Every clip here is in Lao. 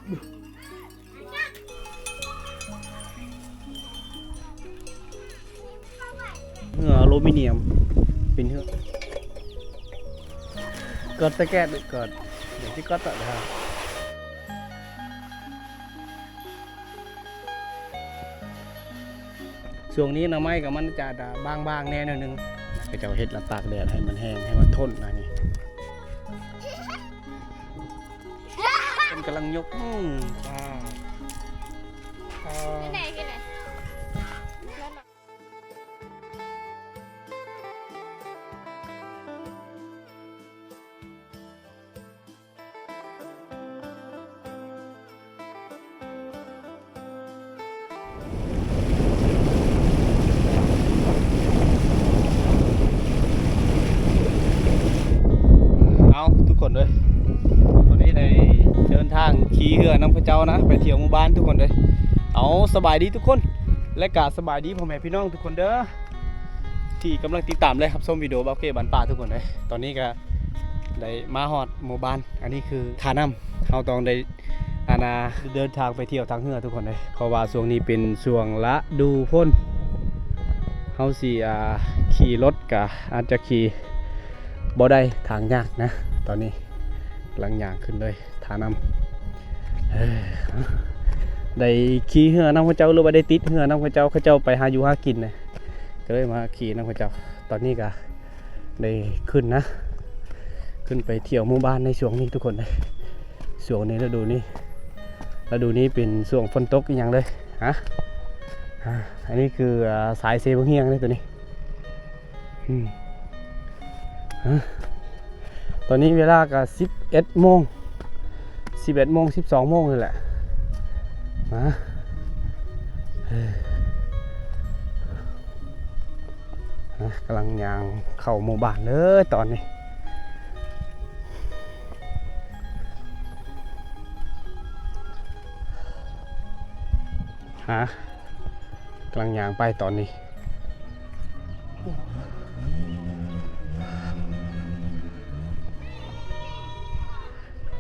ເຮືອອາລູມີນຽມ ເປັນເຮືອ ກອດຕະແກດ ກອດ ດຽວຊິກອດຕະ ຊ່ວງນີ້ໜໍ່ໄມ້ກໍມັນຈະບາງໆແດ່ໜ້ອຍໜຶ່ງ ເຂົາເຈົ້າເຮັດລະຕາກແດດໃຫ້ມັນແຫ້ງ ໃຫ້ມັນທົນນະນີ້ ເພິ່ນກຳລັງຍົກ ອືມ ປາ ປາ ເອົາ ທຸກຄົນເອີຍ ຕອນນີ້ໄດ້ເດີນທາງຂີ່ເຮືອນຳເຂົາເຈົ້ານະ ໄປທ່ຽວໝູ່ບ້ານທຸກຄົນເອີຍ. ເອົາ ສະບາຍດີທຸກຄົນ ແລະກະສະບາຍດີພໍ່ແມ່ພີ່ນ້ອງທຸກຄົນເດີ ທີ່ກຳລັງຕິດຕາມ ແລະ ຮັບຊົມວິດີໂອບ່າວເຄບ້ານປ່າທຸກຄົນເອີຍ. ຕອນນີ້ກະໄດ້ມາຮອດໝູ່ບ້ານ ອັນນີ້ຄືທ່ານ້ຳ ເຮົາຕ້ອງໄດ້ ອັນນ່າ ເດີນທາງໄປທ່ຽວທາງເຮືອທຸກຄົນເອີຍ ເພາະວ່າຊ່ວງນີ້ເປັນຊ່ວງລະດູຝົນ ເຮົາຊິ ອ່າ ຂີ່ລົດກະອາດຈະຂີ່ບໍ່ໄດ້ ທາງຍາກນະ. ຕອນນີ້ກຳລັງຍ່າງຂຶ້ນເລີຍ ທ່ານ້ຳ ເອີ ໄດ້ຂີ່ເຮືອນຳເຂົາເຈົ້າ ຫຼືວ່າໄດ້ຕິດເຮືອນຳເຂົາເຈົ້າ ເຂົາເຈົ້າໄປຫາຢູ່ຫາກິນນະ ກໍເລີຍມາຂີ່ນຳເຂົາເຈົ້າ. ຕອນນີ້ກະ ໄດ້ຂຶ້ນນະ ຂຶ້ນໄປທ່ຽວໝູ່ບ້ານໃນຊ່ວງນີ້ທຸກຄົນເອີຍ. ຊ່ວງນີ້ ລະດູນີ້ ລະດູນີ້ເປັນຊ່ວງຝົນຕົກອີ່ຫຍັງເລີຍ ຮະ ອາ ອັນນີ້ຄື ອາ ສາຍເຊບັ້ງຮຽງເດ້ໂຕນີ້ ອືມ ຮະ ຕອນນີ້ເວລາກະສິບເອັດໂມງ ສິບເອັດໂມງ ສິບສອງໂມງນີ້ແຫຼະ ມາ ຮະ ກຳລັງຍ່າງເຂົ້າໝູ່ບ້ານເລີຍຕອນນີ້ ຮະ ກຳລັງຍ່າງໄປຕອນນີ້.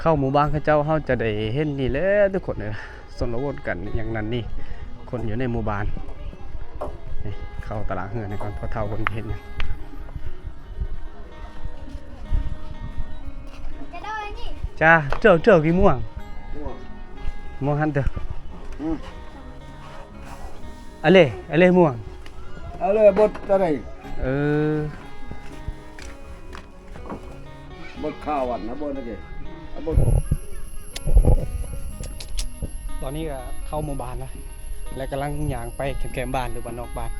ເຂົ້າໝູ່ບ້ານເຂົາເຈົ້າ ເຮົາຈະໄດ້ເຫັນນີ້ແຫຼະທຸກຄົນເອີຍ ຊົນນະບົດກັນຫຍັງນັ້ນນີ້ ຄົນຢູ່ໃນໝູ່ບ້ານ. ນີ້ ເຂົ້າຕະຫຼາດເຮືອນນີ້ກ່ອນ ພໍ່ເຖົ້າເພິ່ນເຮັດຫຍັງ. ຈາ ເຈົ້າ ເຈົ້າກິນມ່ວງ ມ່ວງ ມ່ວງຫັ້ນເດີ ອືມ. ອາເລ ອາເລມ່ວງ ອາເລບົດຕະໄລ ເອີ ບົດຂ້າວອັນນະ ບົດນະເກ ອາບົດ. ຕອນນີ້ກໍເຂົ້າໝູ່ບ້ານລະ ແລະກຳລັງຍ່າງໄປແຄມໆບ້ານ ຫຼືວ່ານອກບ້ານ.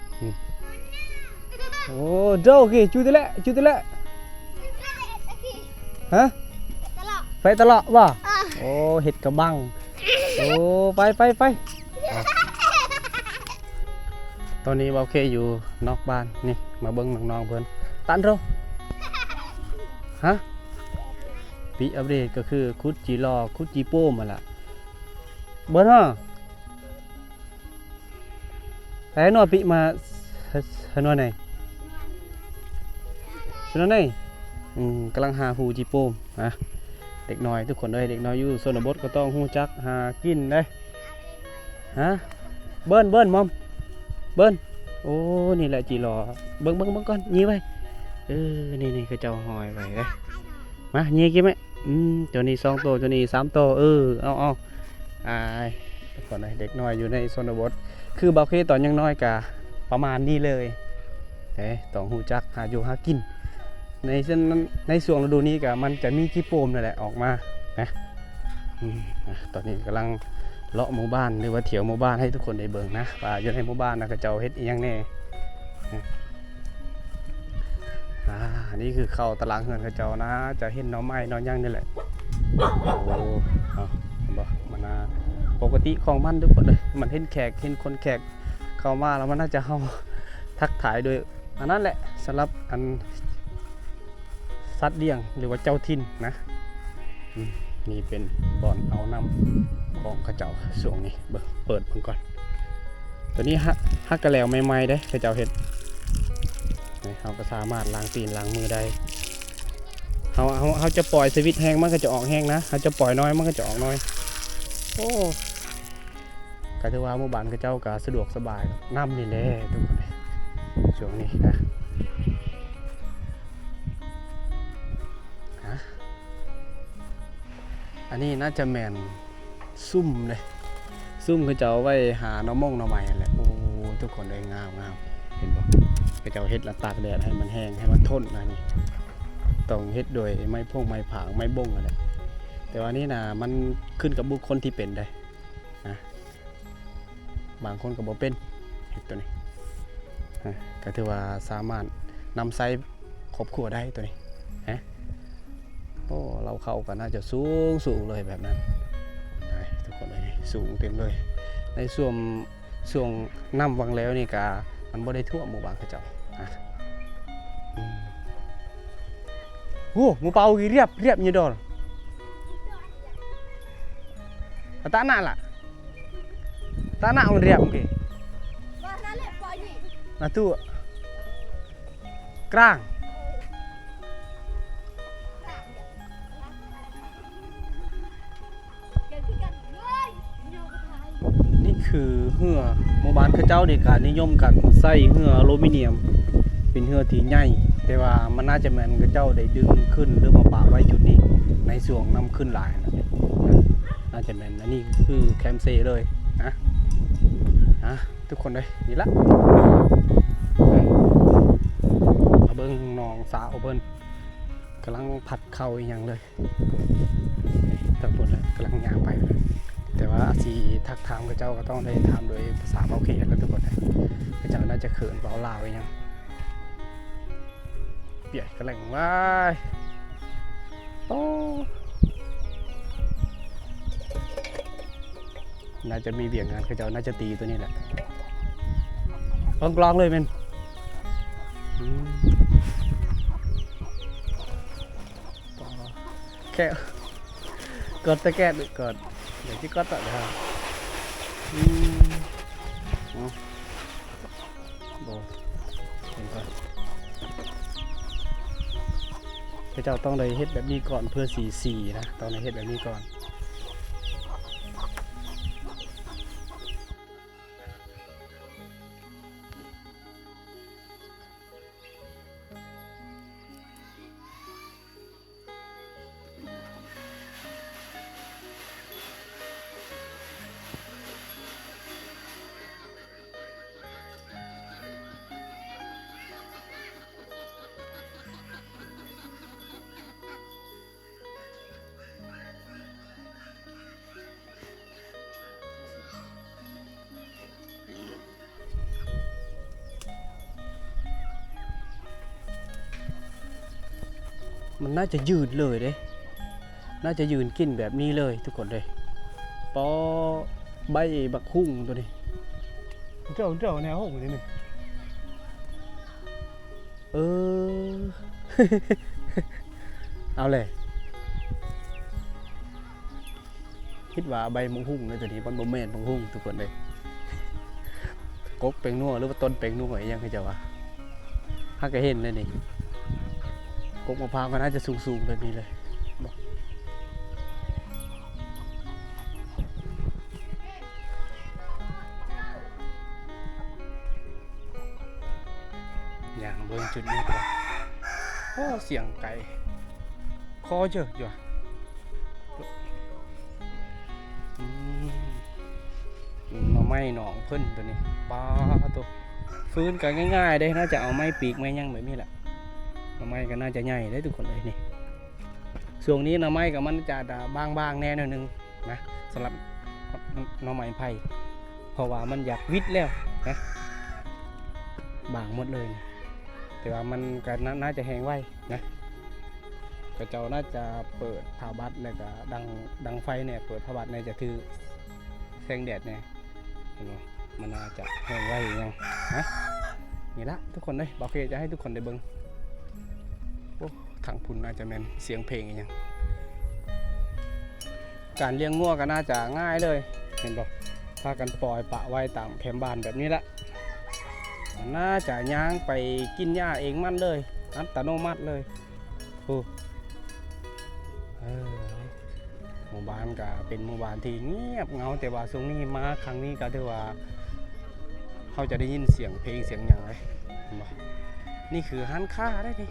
ໂອ້ ໂດເກ ຈູຕະແລະ ຈູຕະແລະ ຮະ ໄປຕະຫຼອດບໍ່? ໂອ້ ເຮັດກະບັງ ໂອ້ ໄປ ໄປ ໄປ. ຕອນນີ້ບ່າວເຄຢູ່ນອກບ້ານນີ້ ມາເບິ່ງນ້ອງໆເພິ່ນ ຕັນໂທ ຮະ ປີອັບເດດກໍຄືຂຸດຈີຫຼໍ່ ຂຸດຈີໂປ້ມຫັ້ນລະ ເບິ່ງເນາະ ໃສ່ໜ່ວຍປິມາ ໃສ່ໜ່ວຍໃນ ໃສ່ໜ່ວຍໃນ ອືມ ກຳລັງຫາຮູຈີໂປ້ມ ນະ ເດັກນ້ອຍທຸກຄົນເອີຍ ເດັກນ້ອຍຢູ່ຊົນນະບົດກໍຕ້ອງຮູ້ຈັກຫາກິນເດ້ ຮະ ເບິ່ນ ເບິ່ນ ມອມ ເບິ່ນ ໂອ້ ນີ້ແຫຼະຈີຫຼໍ່ ເບິ່ງ ເບິ່ງ ເບິ່ງກ່ອນ ຍິງໄວ້ ເອີ ນີ້ໆ ເຂົາເຈົ້າຫ້ອຍໄວ້ເດ້ ມາ ຍິງກິນໄວ້ ອືມ ໂຕນີ້ສອງໂຕ ໂຕນີ້ສາມໂຕ ເອີ ເອົາ ເອົາ ອາຍ ທຸກຄົນເອີຍ ເດັກນ້ອຍຢູ່ໃນຊົນນະບົດ ຄືບ່າວເຄຕອນຍັງນ້ອຍກະປະມານນີ້ເລີຍເດ້ ຕ້ອງຮູ້ຈັກຫາຢູ່ຫາກິນ ໃນເຊັ່ນນັ້ນ ໃນຊ່ວງລະດູນີ້ກະມັນຈະມີຈີໂປ້ມນັ້ນແຫຼະອອກມານະ ອືມ ອາ ຕອນນີ້ກຳລັງເລາະໝູ່ບ້ານ ຫຼືວ່າທ່ຽວໝູ່ບ້ານໃຫ້ທຸກຄົນໄດ້ເບິ່ງນະ ວ່າຢູ່ໃນໝູ່ບ້ານນະ ເຂົາເຈົ້າເຮັດອີ່ຫຍັງແດ່ ອາ ນີ້ຄືເຂົ້າຕາລາງເຮືອນເຂົາເຈົ້ານະ ຈະເຫັນໜໍ່ໄມ້ໜໍ່ຫຍັງນີ້ແຫຼະ ໂອ້ ເອົາ ເຫັນບໍ່ ມັນນະ ປົກກະຕິຂອງມັນທຸກຄົນເອີຍ ມັນເຫັນແຂກ ເຫັນຄົນແຂກເຂົ້າມາແລ້ວ ມັນໜ້າຈະເຫົ່າທັກທາຍໂດຍ ອັນນັ້ນແຫຼະ ສຳລັບອັນ ສັດລ້ຽງ ຫຼືວ່າເຈົ້າຖິ່ນນະ ອືມ ນີ້ເປັນບ່ອນເອົານ້ຳຂອງເຂົາເຈົ້າຊ່ວງນີ້ ເບິ່ງ ເປີດເບິ່ງກ່ອນ ໂຕນີ້ຫາກ ຫາກກະແຫຼວໃໝ່ໆເດ້ ເຂົາເຈົ້າເຮັດ ນີ້ ເຮົາກໍສາມາດລ້າງຕີນລ້າງມືໄດ້ ເຮົາ ເຮົາ ເຮົາຈະປ່ອຍສະວິດແຮງ ມັນກໍຈະອອກແຮງນະ ເຮົາຈະປ່ອຍໜ້ອຍ ມັນກໍຈະອອກໜ້ອຍ ໂອ້ ກໍຖືວ່າໝູ່ບ້ານເຂົາເຈົ້າກໍສະດວກສະບາຍນຳນີ້ແຫຼະທຸກຄົນເອີຍ ຊ່ວງນີ້ນະ. ຮະ ອັນນີ້ໜ້າຈະແມ່ນ ຊຸມເດ້ ຊຸມເຂົາເຈົ້າໄວ້ຫາໜໍ່ມົງໜໍ່ໄມ້ຫັ້ນແຫຼະ. ໂອ້ ທຸກຄົນເອີຍ ງາມໆ ເຫັນບໍ່? ເຂົາເຈົ້າເຮັດແລ້ວຕາກແດດໃຫ້ມັນແຫ້ງ ໃຫ້ມັນທົນນະ. ນີ້ຕ້ອງເຮັດໂດຍໄມ້ພົງໄມ້ຜາງ ໄມ້ບົງຫັ້ນແຫຼະ. ແຕ່ວ່ານີ້ນະ ມັນຂຶ້ນກັບບຸກຄົນທີ່ເປັນເດ້ນະ. ບາງຄົນກໍບໍ່ເປັນ ເຮັດໂຕນີ້ ອາ ກໍຖືວ່າສາມາດນຳໃຊ້ຄອບຄົວໄດ້ໂຕນີ້ ຮະ. ໂອ້ ເລົາເຂົ້າກໍໜ້າຈະສູງໆເລີຍແບບນັ້ນ ໄປ ທຸກຄົນເອີຍ ສູງເຕັມເລີຍ. ໃນຊ່ວງ ຊ່ວງນ້ຳຫວ່າງແລ້ວນີ້ກະ ມັນບໍ່ໄດ້ຖ້ວມໝູ່ບ້ານເຂົາເຈົ້າ ອາ ອືມ. ໂອ້ ໝູ່ເປົາກີ້ ລຽບ ລຽບ ຍະດໍລ ອາຕານະລະ Tanah on riap ke. Nah tu. Kerang. Ni keu hue, ໝູ່ບ້ານເຂົາເຈົ້ານີ້ກະນິຍົມກັນໃຊ້ເຮືອອາລູມີນຽມ ເປັນເຮືອທີ່ໃຫຍ່ ແຕ່ວ່າມັນໜ້າຈະແມ່ນເຂົາເຈົ້າໄດ້ດຶງຂຶ້ນ ຫຼືມາປະໄວ້ຈຸດນີ້ໃນຊ່ວງນ້ຳຂຶ້ນຫຼາຍຫັ້ນແຫຼະ ໜ້າຈະແມ່ນ. ອັນນີ້ຄືແຄມເຊເລີຍນະ ນະ ທຸກຄົນເອີຍ ນີ້ລະ ມາເບິ່ງນ້ອງສາວເພິ່ນກຳລັງຜັດເຂົ້າອີ່ຫຍັງເລີຍ ທາງພຸ້ນແຫຼະ ກຳລັງຍ່າງໄປ ແຕ່ວ່າຊິທັກຖາມເຂົາເຈົ້າກໍຕ້ອງໄດ້ຖາມໂດຍພາສາເວົ້າເຂດແຫຼະທຸກຄົນ ເຂົາເຈົ້າໜ້າຈະເຂີນເວົ້າລາວອີ່ຫຍັງ. ປຽກກະແຫຼງ ວ້າຍ ໂອ້ ໜ້າຈະມີວຽກງານ ເຂົາເຈົ້າໜ້າຈະຕີຕົວນີ້ແຫຼະ ເບິ່ງກລອງເລີຍແມ່ນ ອືມ ແຄ່ ກົດຕະແກດ ກົດ ດຽວຊິກົດຕະ ອືມ ເອົາ ບໍ່ ເຫັນປະ ເຂົາເຈົ້າຕ້ອງໄດ້ເຮັດແບບນີ້ກ່ອນ ເພື່ອສີ ສີນະ ຕ້ອງໄດ້ເຮັດແບບນີ້ກ່ອນ. ມັນໜ້າຈະຢືນເລີຍເດ້ ໜ້າຈະຢືນກິນແບບນີ້ເລີຍທຸກຄົນເດ້. ປໍ ໃບບັກຫຸ່ງໂຕນີ້ ເຈົ້າ ເຈົ້າແນວຫຸ່ງນີ້ແມ່ນ ເອີ ເອົາແຫຼະ ຄິດວ່າໃບບັກຫຸ່ງເນາະ ໂຕນີ້ມັນບໍ່ແມ່ນບັກຫຸ່ງທຸກຄົນເອີຍ ກົກແປ້ງນົວ ຫຼືວ່າຕົ້ນແປ້ງນົວອີ່ຫຍັງເຂົາເຈົ້າວ່າ ຫາກະເຫັນແລ້ວນີ້ ກົກມະພ້າວກໍໜ້າຈະສູງໆແບບນີ້ເລີຍ. ຍ່າງເບິ່ງຈຸດນີ້ກ່ອນ ໂອ້ ສຽງໄກ່ຄໍເຢີຢູ່ ອືມ ໜໍ່ໄມ້ໜອງເພິ່ນໂຕນີ້ ປາໂຕ ຟືນກໍງ່າຍໆເດ້ ໜ້າຈະເອົາໄມ້ປີກໄມ້ຫຍັງແບບນີ້ແຫຼະ ໜໍ່ໄມ້ກໍໜ້າຈະໃຫຍ່ເດ້ທຸກຄົນເອີຍ ນີ້ ຊ່ວງນີ້ໜໍ່ໄມ້ກໍມັນຈະບາງໆແດ່ໜ້ອຍໜຶ່ງນະ ສຳລັບໜໍ່ໄມ້ໄຜ່ ເພາະວ່າມັນຢາກຫວິດແລ້ວນະ ບາງໝົດເລີຍ ແຕ່ວ່າມັນກໍໜ້າ ໜ້າຈະແຫ້ງໄວນະ ເຂົາເຈົ້າໜ້າຈະເປີດຜ້າບັດ ແລ້ວກໍດັງ ດັງໄຟແດ່ ເປີດຜ້າບັດແດ່ ຈະຖືກແສງແດດແດ່. ເຫັນບໍ່ ມັນອາດຈະແຫ້ງໄວອີ່ຫຍັງນະ ນີ້ລະທຸກຄົນເອີຍ ບ່າວເຄຈະໃຫ້ທຸກຄົນໄດ້ເບິ່ງ ໂອ້ ທາງພຸ້ນອາດຈະແມ່ນສຽງເພງອີ່ຫຍັງ. ການລ້ຽງງົວກໍໜ້າຈະງ່າຍເລີຍ ເຫັນບໍ່ ພາກັນປ່ອຍປະໄວ້ຕາມແຄມບ້ານແບບນີ້ລະ ມັນໜ້າຈະຍ່າງໄປກິນຫຍ້າເອງມັນເລີຍ ອັດຕະໂນມັດເລີຍ. ໂອ້ ເອີ ໝູ່ບ້ານ ກະເປັນໝູ່ບ້ານທີ່ງຽບເຫງົາ, ແຕ່ວ່າຊ່ວງນີ້ມາຄັ້ງນີ້ກະຖືວ່າເຮົາຈະໄດ້ຍິນສຽງເພງສຽງຫຍັງເລີຍ ເຫັນບໍ່? ນີ້ຄືຮ້ານຄ້າເດ້ນີ້,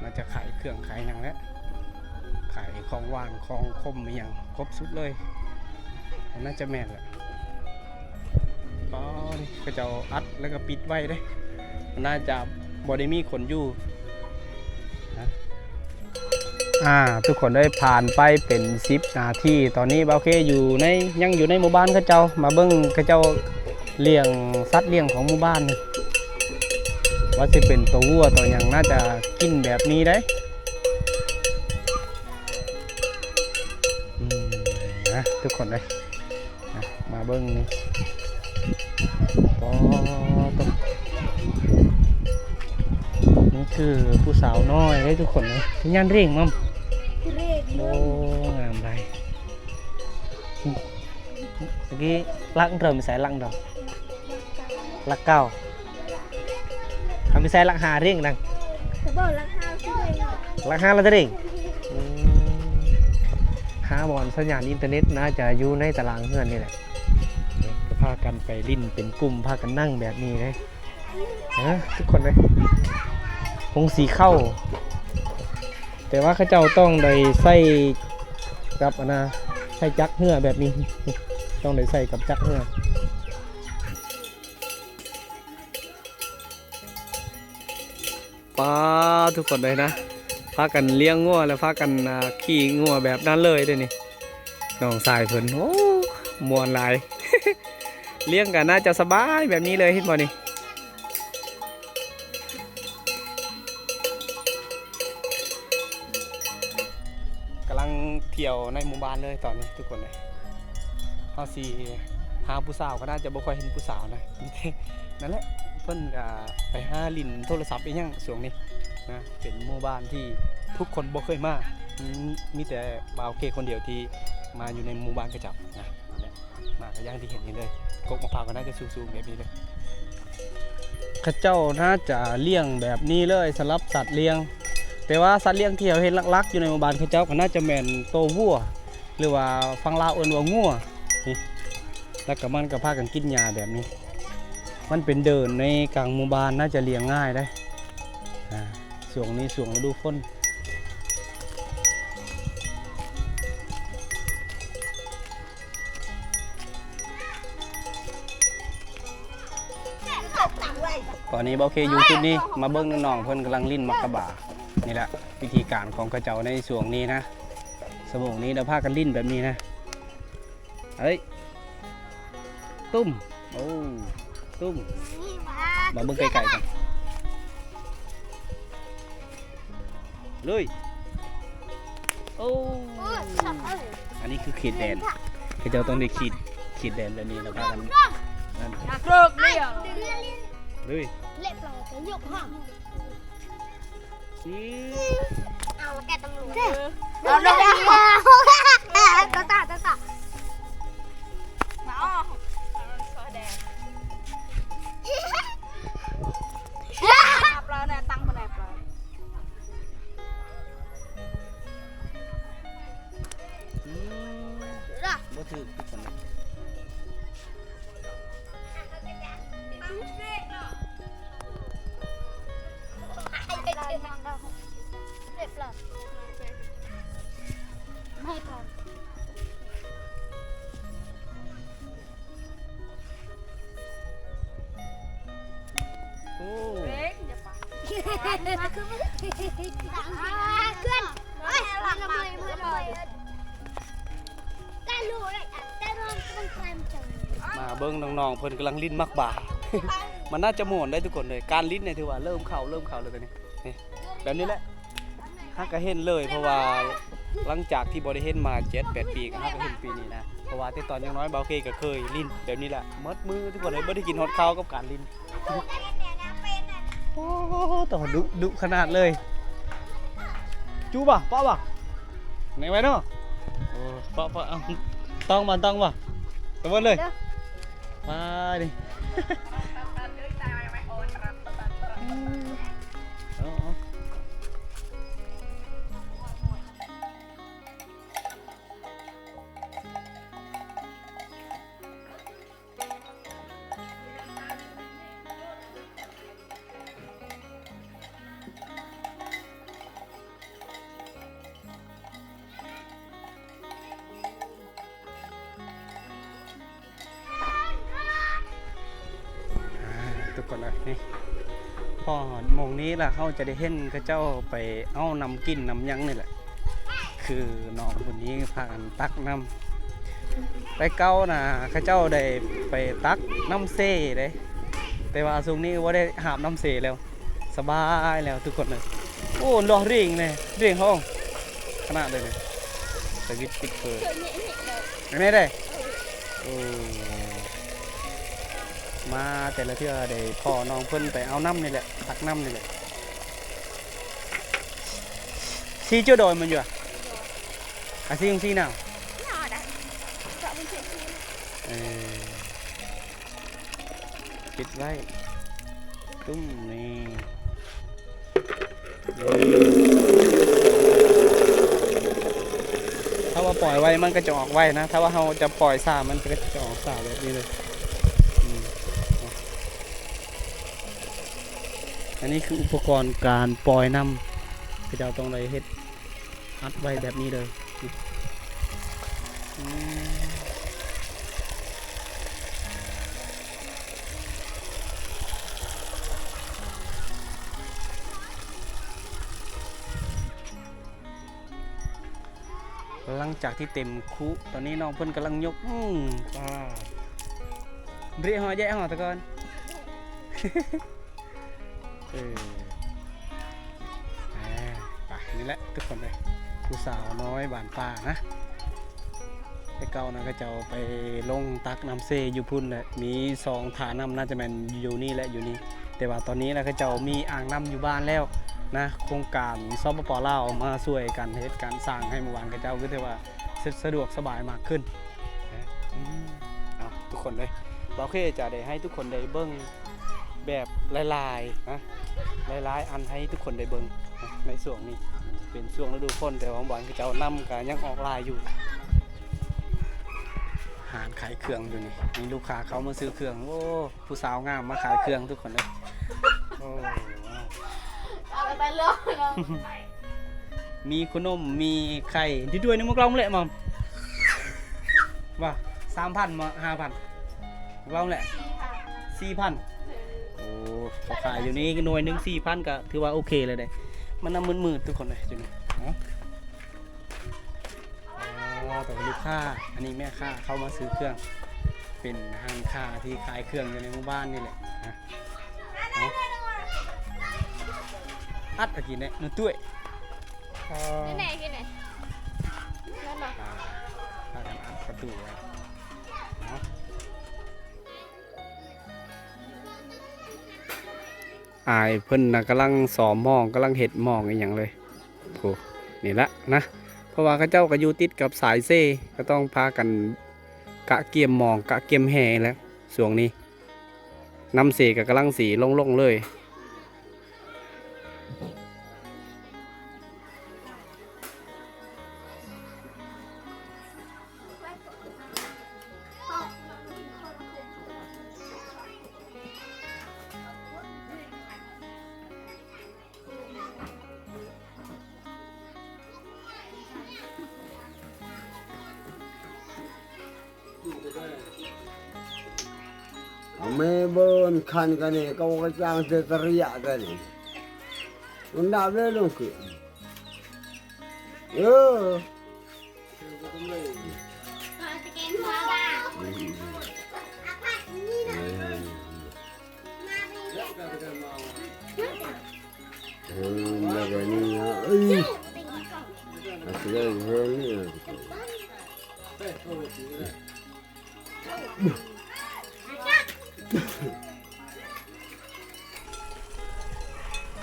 ໜ້າຈະຂາຍເຄື່ອງຂາຍຫຍັງແຫຼະ, ຂາຍຂອງຫວານຂອງຂົມອີ່ຫຍັງຄົບສຸດເລີຍ, ໜ້າຈະແມ່ນແຫຼະ. ອໍ ນີ້ເຂົາເຈົ້າອັດແລ້ວກໍປິດໄວ້ເດ້, ໜ້າຈະບໍ່ໄດ້ມີຄົນຢູ່ນະ. ອ່າ ທຸກຄົນເອີຍ, ຜ່ານໄປເປັນສິບນາທີ, ຕອນນີ້ບ່າວເຄຢູ່ໃນ ຍັງຢູ່ໃນໝູ່ບ້ານເຂົາເຈົ້າ, ມາເບິ່ງເຂົາເຈົ້າລ້ຽງສັດລ້ຽງຂອງໝູ່ບ້ານນີ້, ວ່າຊິເປັນໂຕວັວໂຕຫຍັງ, ໜ້າຈະກິນແບບນີ້ເດ້. ອືມ ນະ ທຸກຄົນເອີຍ ນະ ມາເບິ່ງນີ້ ປາໂຕ ນີ້ຄືຜູ້ສາວນ້ອຍເດ້ທຸກຄົນເອີຍ, ຍານເລັ່ງມັມ ເຮ່ງ ໂອ້ ງາມຫຼາຍ. ເມື່ອກີ້ຫຼັກເທົ່າໃດ? ຫຼັກເກົ້າ. ເຮົາມີໃສ່ຫຼັກຫ້າເລັ່ງນະ. ກໍບອກຫຼັກຫ້າຊິເລັ່ງ. ຫຼັກຫ້າລະຈະເລັ່ງ. ອືມ ຫາບ່ອນສັນຍານອິນເຕີເນັດ ໜ້າຈະຢູ່ໃນຕາລາງເຮືອນນີ້ແຫຼະ. ກໍພາກັນໄປຫຼິ້ນເປັນກຸ່ມ ພາກັນນັ່ງແບບນີ້ເດ້. ເອີ ທຸກຄົນເອີຍ ໂຮງສີເຂົ້າ, ແຕ່ວ່າເຂົາເຈົ້າຕ້ອງໄດ້ໃຊ້ກັບອັນນາ ໃຊ້ຈັກເຮືອແບບນີ້, ຕ້ອງໄດ້ໃຊ້ກັບຈັກເຮືອ. ປາ ທຸກຄົນເອີຍນະ ພາກັນລ້ຽງງົວ ແລ້ວພາກັນ ອ່າ ຂີ່ງົວແບບນັ້ນເລີຍເດ້ນີ້ ນ້ອງຊາຍເພິ່ນ. ໂອ້ ມ່ວນຫຼາຍ. ລ້ຽງກໍໜ້າຈະສະບາຍແບບນີ້ເລີຍ ເຫັນບໍ່ນີ້? ກຳລັງທ່ຽວໃນໝູ່ບ້ານເລີຍຕອນນີ້ທຸກຄົນເອີຍ. ເຮົາຊິຫາຜູ້ສາວກໍໜ້າຈະບໍ່ຄ່ອຍເຫັນຜູ້ສາວນະ, ນັ້ນແຫຼະ ເພິ່ນກໍໄປຫາຫຼິ້ນໂທລະສັບອີ່ຫຍັງຊ່ວງນີ້ນະ. ເປັນໝູ່ບ້ານທີ່ທຸກຄົນບໍ່ເຄີຍມາ, ມີ ມີແຕ່ບ່າວເຄຄົນດຽວທີ່ມາຢູ່ໃນໝູ່ບ້ານເຂົາເຈົ້ານະ. ມາກໍຢ່າງທີ່ເຫັນນີ້ເລີຍ, ກົກມະພ້າວກໍໜ້າຈະສູງໆແບບນີ້ເລີຍ. ເຂົາເຈົ້າໜ້າຈະລ້ຽງແບບນີ້ເລີຍສຳລັບສັດລ້ຽງ, ແຕ່ວ່າສັດລ້ຽງທີ່ເຮົາເຫັນຫຼັກໆຢູ່ໃນໝູ່ບ້ານເຂົາເຈົ້າກໍໜ້າຈະແມ່ນໂຕວັວ ຫຼືວ່າຝັ່ງລາວເອີ້ນວ່າງົວນີ້, ແລ້ວກໍມັນກໍພາກັນກິນຫຍ້າແບບນີ້. ມັນເປັນເດີ່ນໃນກາງໝູ່ບ້ານ ໜ້າຈະລ້ຽງງ່າຍເດ້. ອ່າ ຊ່ວງນີ້ຊ່ວງລະດູຝົນ. ຕອນນີ້ບ່າວເຄຢູ່ຈຸດນີ້ ມາເບິ່ງນ້ອງໆເພິ່ນກຳລັງຫຼິ້ນໝາກກະບາ. ນີ້ແຫຼະວິທີການຂອງເຂົາເຈົ້າໃນຊ່ວງນີ້ນະ, ຊົ່ວໂມງນີ້ລະພາກັນຫຼິ້ນແບບນີ້ນະ. ເອີຍ ຕຸ້ມ ໂອ້ ຕຸ້ມ ມາເບິ່ງໃກ້ໆກັນ. ລຸຍ ໂອ້ ອັນນີ້ຄືເຂດແດນ, ເຂົາເຈົ້າຕ້ອງໄດ້ຂີດ ເຂດແດນແບບນີ້ ແລ້ວພາກັນນັ້ນ ລຸຍ ເລະປອຍ ຍົກຫ້ອງ. ອືມ ເອົາແກະຕຳຫຼວດ ເອົາເລີຍ ຕາຕາ ຕາຕາ ມາອອກ ຊອຍແດງ ປອຍແດ່ ຕັ້ງບໍ່ໄດ້ ປອຍ ອືມ ບໍ່ຖືກ ໂອ້ ມາເບິ່ງນ້ອງໆເພິ່ນກຳລັງຫຼິ້ນໝາກບາ. ມັນໜ້າຈະມ່ວນໄດ໋ທຸກຄົນເອີຍ, ການຫຼິ້ນນີ້ຖືວ່າເລີ່ມເຂົ້າ ເລີ່ມເຂົ້າແລ້ວຕອນນີ້. ນີ້ ແບບນີ້ແຫຼະ ຫາກະເຫັນເລີຍ ເພາະວ່າຫຼັງຈາກທີ່ບໍ່ໄດ້ເຫັນມາເຈັດແປດປີ ກໍຫາກະເຫັນປີນີ້ນະ, ເພາະວ່າແຕ່ຕອນຍັງນ້ອຍ ບ່າວເຄກໍເຄີຍຫຼິ້ນແບບນີ້ແຫຼະ ໝົດມື້ທຸກຄົນເອີຍ, ບໍ່ໄດ້ກິນຮອດເຂົ້າກັບການຫຼິ້ນ. ໂອ້ ໂຕດຸ ດຸຂະໜາດເລີຍ. ຈູບໍ່? ປະບໍ່? ໃນໄວ້ເນາະ. ໂອ້ ປະ ປະ ເອົາ ຕ້ອງບໍ່? ຕ້ອງບໍ່? ຕະເວີນເລີຍ ມາດິ. ເອົາ ເອົາ. ນີ້ ພໍຮອດໝ່ອງນີ້ລະ ເຮົາຈະໄດ້ເຫັນເຂົາເຈົ້າໄປເອົານ້ຳກິນນ້ຳຫຍັງນີ້ແຫຼະ ຄືນ້ອງຄົນນີ້ພາກັນຕັກນ້ຳ ແຕ່ເກົ່ານະເຂົາເຈົ້າໄດ້ໄປຕັກນ້ຳເຊເດ້ ແຕ່ວ່າຊ່ວງນີ້ບໍ່ໄດ້ຫາບນ້ຳເຊແລ້ວ ສະບາຍແລ້ວທຸກຄົນເອີຍ. ໂອ້ ລອດເຣງເດ້ ເຣງຮ້ອງຂະໜາດເລີຍນີ້ ສະວິດປິດເປີດ ອັນນີ້ເດ້. ໂອ້ ມາແຕ່ລະເທື່ອໄດ້ພໍ້ນ້ອງເພິ່ນໄປເອົານ້ຳນີ້ແຫຼະ ຕັກນ້ຳນີ້ແຫຼະ. ຊິເຈົ້າດອຍມັນຢູ່ອະ ອາຊິງຊີນາວ ເອີ ປິດໄວ້ ຕຸ້ມນີ້. ຖ້າວ່າປ່ອຍໄວມັນກໍຈະອອກໄວນະ ຖ້າວ່າເຮົາຈະປ່ອຍຊ້າມັນກໍຈະອອກຊ້າແບບນີ້ເລີຍ. ອືມ ອັນນີ້ຄືອຸປະກອນການປ່ອຍນ້ຳ ເຂົາເຈົ້າຕ້ອງໄດ້ເຮັດ ອັດໄວ້ແບບນີ້ເລີຍ. ອືມ ຫຼັງຈາກທີ່ເຕັມຄຸ ຕອນນີ້ນ້ອງເພິ່ນກຳລັງຍົກ ອືມ ປາ ເຣຍຫໍແຍະຫໍຕະກ່ອນ. ເອີ ອ່າ ໄປ ນີ້ແຫຼະທຸກຄົນເອີຍ ຜູ້ສາວນ້ອຍບ້ານປ່ານະ. ແຕ່ເກົ່ານະ ເຂົາເຈົ້າໄປລົງຕັກນ້ຳເຊຢູ່ພຸ້ນແຫຼະ ມີສອງທ່ານ້ຳ ໜ້າຈະແມ່ນຢູ່ນີ້ແຫຼະ ຢູ່ນີ້ ແຕ່ວ່າຕອນນີ້ນະ ເຂົາເຈົ້າມີອ່າງນ້ຳຢູ່ບ້ານແລ້ວນະ ໂຄງການ ສປປ ລາວ ມາຊ່ວຍກັນເຮັດການສ້າງໃຫ້ໝູ່ບ້ານເຂົາເຈົ້າ ຄືຖືວ່າສະ ສະດວກສະບາຍມາກຂຶ້ນ. ອືມ ເອົາ ທຸກຄົນເອີຍ ບ່າວເຄຈະໄດ້ໃຫ້ທຸກຄົນໄດ້ເບິ່ງແບບຫຼາຍໆ ນະ ຫຼາຍໆອັນໃຫ້ທຸກຄົນໄດ້ເບິ່ງນະ. ໃນຊ່ວງນີ້ເປັນຊ່ວງລະດູຝົນ ແຕ່ວ່າໝູ່ບ້ານເຂົາເຈົ້ານ້ຳກະຍັງອອກຫຼາຍຢູ່. ຮ້ານຂາຍເຄື່ອງຢູ່ນີ້ ມີລູກຄ້າເຂົ້າມາຊື້ເຄື່ອງ ໂອ້ ຜູ້ສາວງາມມາຂາຍເຄື່ອງທຸກຄົນເອີຍ. ໂອ້ ເອົາກະໄປເລີຍເນາະ ມີຂະໜົມ ມີໄຂ່ ທີ່ຖ້ວຍໜຶ່ງມັກລອງແຫຼະມອມ ວ່າ ສາມພັນ ມາ ຫ້າພັນ ລອງແຫຼະ ສີ່ພັນ ເອີ ໂອ້ ເຂົາຂາຍຢູ່ນີ້ໜ່ວຍໜຶ່ງສີ່ພັນ ກະຖືວ່າໂອເຄເລີຍເດ້ ມັນນະມືດໆ ທຸກຄົນເອີຍ ຈຸດນີ້ເນາະ. ອໍ ແຕ່ວ່າລູກຄ້າ ອັນນີ້ແມ່ຄ້າເຂົ້າມາຊື້ເຄື່ອງ ເປັນຮ້ານຄ້າທີ່ຂາຍເຄື່ອງຢູ່ໃນໝູ່ບ້ານນີ້ແຫຼະນະ. ເອົາ ອັດເອົາກິນແຫຼະໜູຕຸ້ຍ ເອີ ນີ້ແຫຼະ ກິນແຫຼະ ນັ້ນນະ ອ່າ ພາກັນອັດປະຕູໄວ້ເນາະ. ອ້າຍເພິ່ນນະກຳລັງຊອມໝ່ອງ ກຳລັງເຮັດໝ່ອງອີ່ຫຍັງເລີຍ ໂອ້ ນີ້ລະນະ ເພາະວ່າເຂົາເຈົ້າກະຢູ່ຕິດກັບສາຍເຊ ກະຕ້ອງພາກັນກະກຽມໝ່ອງ ກະກຽມແຮ່ແຫຼະຊ່ວງນີ້ ນ້ຳເຊກະກຳລັງຊິລົງໆເລີຍ. ແມ່ເບິ່ງຄັນກັນນີ້ ເຂົາກະຈ້າງເສດຕະລິຍະກັນນີ້ ມັນດາບເລີຍລົງຄື ເອີ.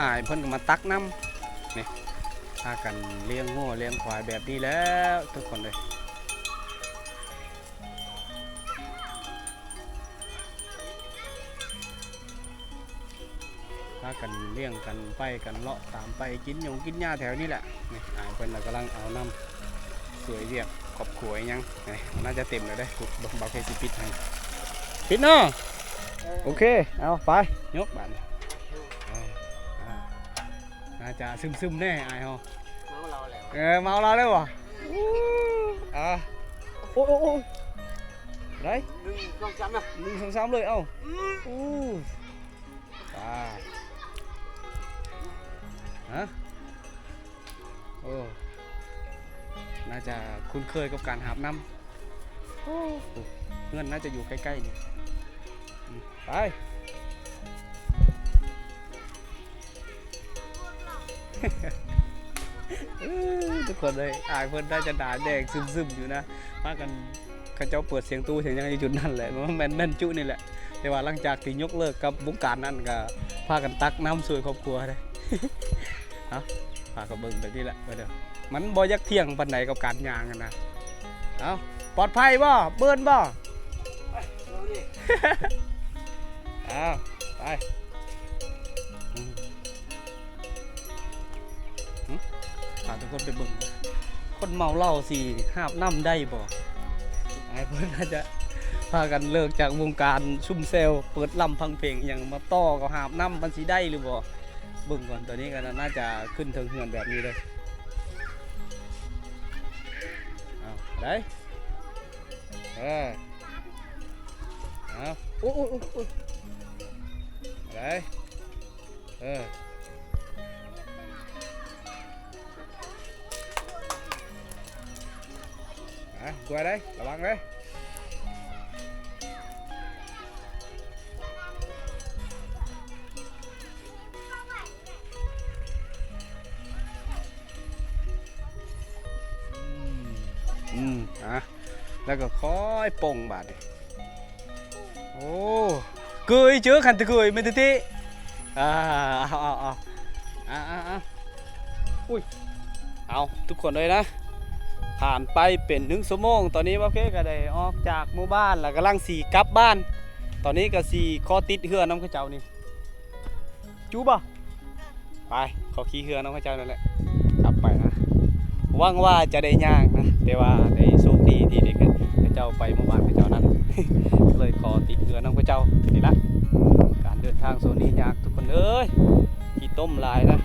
ອ້າຍເພິ່ນກະມາຕັກນ້ຳ ນີ້ ພາກັນລ້ຽງງົວລ້ຽງຄວາຍແບບນີ້ແຫຼະທຸກຄົນເອີຍ. ພາກັນລ້ຽງກັນໄປກັນເລາະຕາມໄປກິນຫຍ້ງກິນຫຍ້າແຖວນີ້ແຫຼະ. ນີ້ອ້າຍເພິ່ນລະກຳລັງເອົານ້ຳຊ່ວຍວຽກຄອບຄົວອີ່ຫຍັງ. ນີ້ໜ້າຈະເຕັມແລ້ວເດ້ ເບິ່ງ ບ່າວເຄຊິປິດໃຫ້ ປິດເນາະ. ໂອເຄ ເອົາໄປຍົກບາດນີ້. ອ່າ ໜ້າຈະຊຶມໆແນ່ອ້າຍເຮົາ. ເມົາເຫຼົ້າແລ້ວ ເອີ ເມົາເຫຼົ້າແລ້ວຫວາ? ອ່າ ໂອ້ຍ ໂອ້ຍ ໄດ້ ໜຶ່ງ ສອງ ສາມນະ ໜຶ່ງ ສອງ ສາມເລີຍ. ເອົ້າ ອື ໂອ້ ໂອ້ ອ່າ ຮະ ໂອ້ ໜ້າຈະຄຸ້ນເຄີຍກັບການຫາບນ້ຳ. ໂອ້ ເຮືອນໜ້າຈະຢູ່ໃກ້ໆນີ້. ອືມ ໄປ ເອີ ທຸກຄົນເອີຍ ອ້າຍເພິ່ນໜ້າຈະໜ້າແດງຊຶມໆຢູ່ນະ. ພາກັນ ເຂົາເຈົ້າເປີດສຽງຕູ້ສຽງຫຍັງຢູ່ຈຸດນັ້ນແຫຼະ. ແມ່ນ ແມ່ນຈຸນີ້ແຫຼະ. ແຕ່ວ່າຫຼັງຈາກທີ່ຍົກເລີກກັບວົງການນັ້ນ ກໍພາກັນຕັກນ້ຳຊ່ວຍຄອບຄົວເດ້. ເອົາ ພາກັນເບິ່ງແບບນີ້ແຫຼະ ເອີ ມັນບໍ່ຢາກທ່ຽງປານໃດກັບການຍ່າງຫັ້ນນະ. ເອົາ ປອດໄພບໍ່? ເບິ່ນບໍ່? ເອົາ ໄປ ອືມ ຫຶ ພາທຸກຄົນໄປເບິ່ງ ຄົນເມົາເຫຼົ້າຊິຫາບນ້ຳໄດ້ບໍ່? ອ້າຍເພິ່ນໜ້າຈະພາກັນເລີກຈາກວົງການຊຸ່ມແຊວ ເປີດລຳຟັງເພງອີ່ຫຍັງ ມາຕໍ່ກັບຫາບນ້ຳ ມັນຊິໄດ້ຫຼືບໍ່? ເບິ່ງກ່ອນ ຕອນນີ້ກໍໜ້າຈະຂຶ້ນເທິງເຮືອນແບບນີ້ເລີຍ. ເອົາ ໄດ້ ເອີ ເອົາ ໂອ້ຍ ໂອ້ຍ ໂອ້ຍ ໂອ້ຍ ໄດ້ ເອີ ອາ ກວຍໄດ້ ລະວັງເດີ. ອືມ ອືມ ອ່ະ ແລ້ວກໍຄ່ອຍປົງບາດນີ້. ໂອ້ ເກີຍເຈີ ຄັນຕະເກີຍແມ່ນຕິ ອ່າ ເອົາ ເອົາ ເອົາ ອ່າ ອ່າ ອ່າ ອຸ້ຍ ເອົາ ທຸກຄົນເອີຍນະ ຜ່ານໄປເປັນໜຶ່ງຊົ່ວໂມງ ຕອນນີ້ບ່າວເຄກໍໄດ້ອອກຈາກໝູ່ບ້ານ ແລ້ວກຳລັງຊິກັບບ້ານ. ຕອນນີ້ກໍຊິຂໍຕິດເຮືອນຳເຂົາເຈົ້ານີ້ ຈູບໍ່? ໄປ ຂໍຂີ່ເຮືອນຳເຂົາເຈົ້ານັ້ນແຫຼະ ກັບໄປນະ. ຫວັງວ່າຈະໄດ້ຍ່າງນະ ແຕ່ວ່າໄດ້ໂຊກດີທີ່ໄດ້ ເຂົາເຈົ້າໄປໝູ່ບ້ານເຂົາເຈົ້ານັ້ນ ກໍເລີຍຂໍຕິດເຮືອນຳເຂົາເຈົ້ານີ້ລະ. ການເດີນທາງໂຊນນີ້ຍາກທຸກຄົນເອີຍ ຂີ້ຕົມຫຼາຍນະ.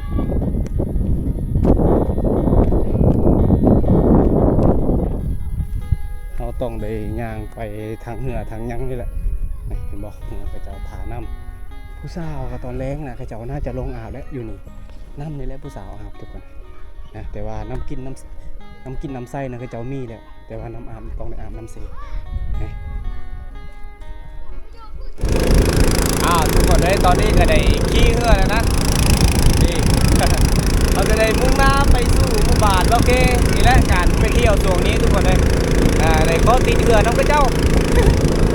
ເຮົາຕ້ອງໄດ້ຍ່າງໄປທາງເຮືອທາງຫຍັງນີ້ແຫຼະ. ນີ້ເຫັນບໍ່? ເຮືອເຂົາເຈົ້າທ່ານ້ຳ. ຜູ້ສາວກໍຕອນແລງນະ ເຂົາເຈົ້າໜ້າຈະລົງອາບແລ້ວ ຢູ່ນີ້ ນ້ຳນີ້ແຫຼະຜູ້ສາວອາບທຸກຄົນນະ. ແຕ່ວ່ານ້ຳກິນ ນ້ຳ ນ້ຳກິນນ້ຳໃຊ້ນະ ເຂົາເຈົ້າມີແລ້ວ ແຕ່ວ່ານ້ຳອາບຕ້ອງໄດ້ອາບນ້ຳເຊ. ອ້າວ ທຸກຄົນເອີຍ ຕອນນີ້ກໍໄດ້ຂີ່ເຮືອແລ້ວນະ. ນີ້ ເຮົາຈະໄດ້ມຸ່ງໜ້າໄປສູ່ໝູ່ບ້ານ ໂອເຄ. ນີ້ແຫຼະການໄປທ່ຽວຊ່ວງນີ້ທຸກຄົນເອີຍ ໄດ້ຂໍຕິດເຮືອນຳເຂົາເຈົ້າ.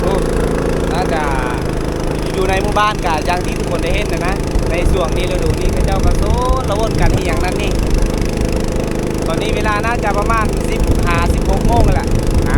ໂອ້ ໜ້າຈະ ຢູ່ໃນໝູ່ບ້ານກະຢ່າງທີ່ທຸກຄົນໄດ້ເຫັນນະນະ ໃນຊ່ວງນີ້ ລະດູນີ້ ເຂົາເຈົ້າກໍຊົນລະວົນກັນອີ່ຫຍັງນັ້ນນີ້. ຕອນນີ້ເວລາໜ້າຈະປະມານສິບຫ້າ ສິບຫົກໂມງແລ້ວລະນະ.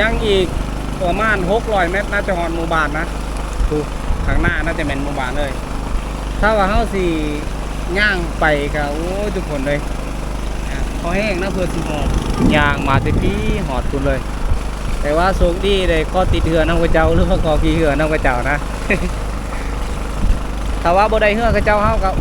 ຍັງອີກປະມານຫົກຮ້ອຍແມັດ ໜ້າຈະຮອດໝູ່ບ້ານນະ. ຜູ້ ຂ້າງໜ້າໜ້າຈະແມ່ນໝູ່ບ້ານເລີຍ. ຖ້າວ່າເຮົາຊິຍ່າງໄປກໍ ໂອ້ຍ ທຸກຄົນເອີຍ ພໍແຮງນະ ເພື່ອຊິຮອດ. ຍ່າງມາແຕ່ພີ້ຮອດພຸ້ນເລີຍ. ແຕ່ວ່າໂຊກດີໄດ້ຂໍຕິດເຮືອນຳເຂົາເຈົ້າ ຫຼືວ່າຂໍຂີ່ເຮືອນຳເຂົາເຈົ້ານະ. ຖ້າວ່າບໍ່ໄດ້ເຮືອເຂົາເຈົ້າ ເຮົາກໍ ໂ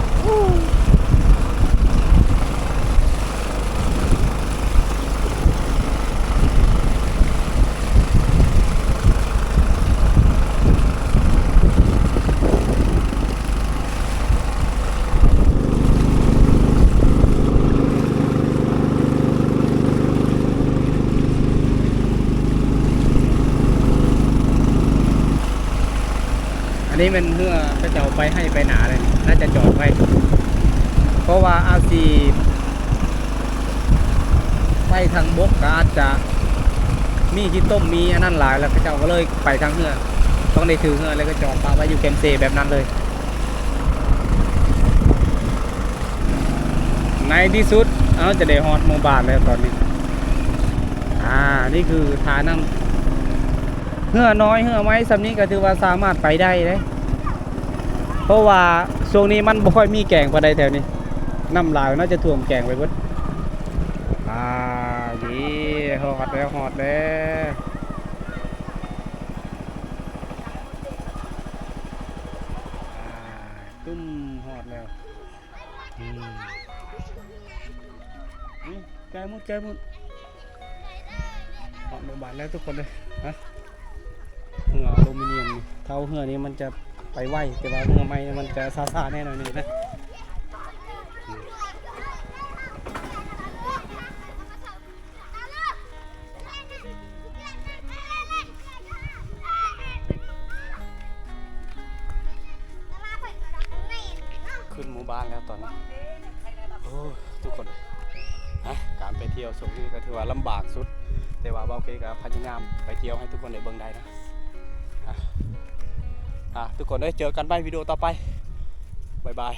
ນີ້ແມ່ນເຮືອເຂົາເຈົ້າໄປໄຮ່ໄປນາເລີຍ ໜ້າຈະຈອດໄວ້ ເພາະວ່າອາຊີບໄປທາງບົກກໍອາດຈະມີຂີ້ຕົມ ມີອັນນັ້ນຫຼາຍ ແລ້ວເຂົາເຈົ້າກໍເລີຍໄປທາງເຮືອ ຕ້ອງໄດ້ຖືເຮືອ ແລ້ວກໍຈອດປະໄວ້ຢູ່ແຄມເຊແບບນັ້ນເລີຍ. ໃນທີ່ສຸດເຮົາຈະໄດ້ຮອດໝູ່ບ້ານແລ້ວຕອນນີ້. ອາ ນີ້ຄືທ່ານ້ຳ ເຮືອນ້ອຍເຮືອໄມ້ສ່ຳນີ້ກໍຖືວ່າສາມາດໄປໄດ້ເດ້ ເພາະວ່າຊ່ວງນີ້ມັນບໍ່ຄ່ອຍມີແກງປານໃດແຖວນີ້ ນ້ຳຫຼາຍໜ້າຈະຖ້ວມແກງໄປເບິດ. ອາ ເຢ້ ຮອດແລ້ວ ຮອດແລ້ວ ອາ ຕຸ້ມ ຮອດແລ້ວ. ອືມ ອືມ ແກະໝົດ ແກະໝົດ ຮອດໂຮງບານແລ້ວທຸກຄົນເດີ. ຮະ ເຮືອອາລູມີນຽມນີ້ ເທົາເຮືອນີ້ມັນຈະໄປໄວ ແຕ່ວ່າເຮືອໃໝ່ນີ້ມັນຈະຊ້າໆແດ່ໜ້ອຍໜຶ່ງນະ. ອືມ ຂຶ້ນໝູ່ບ້ານແລ້ວຕອນນີ້. ໂອ້ ທຸກຄົນ ນະ ການໄປທ່ຽວຊ່ວງນີ້ກໍຖືວ່າລຳບາກສຸດ ແຕ່ວ່າບ່າວເຄກໍພະຍາຍາມໄປທ່ຽວໃຫ້ທຸກຄົນໄດ້ເບິ່ງໄດ້ນະ. ອາ ອາ ທຸກຄົນເອີຍ ເຈີກັນໃໝ່ວິດີໂອຕໍ່ໄປ ບາຍບາຍ.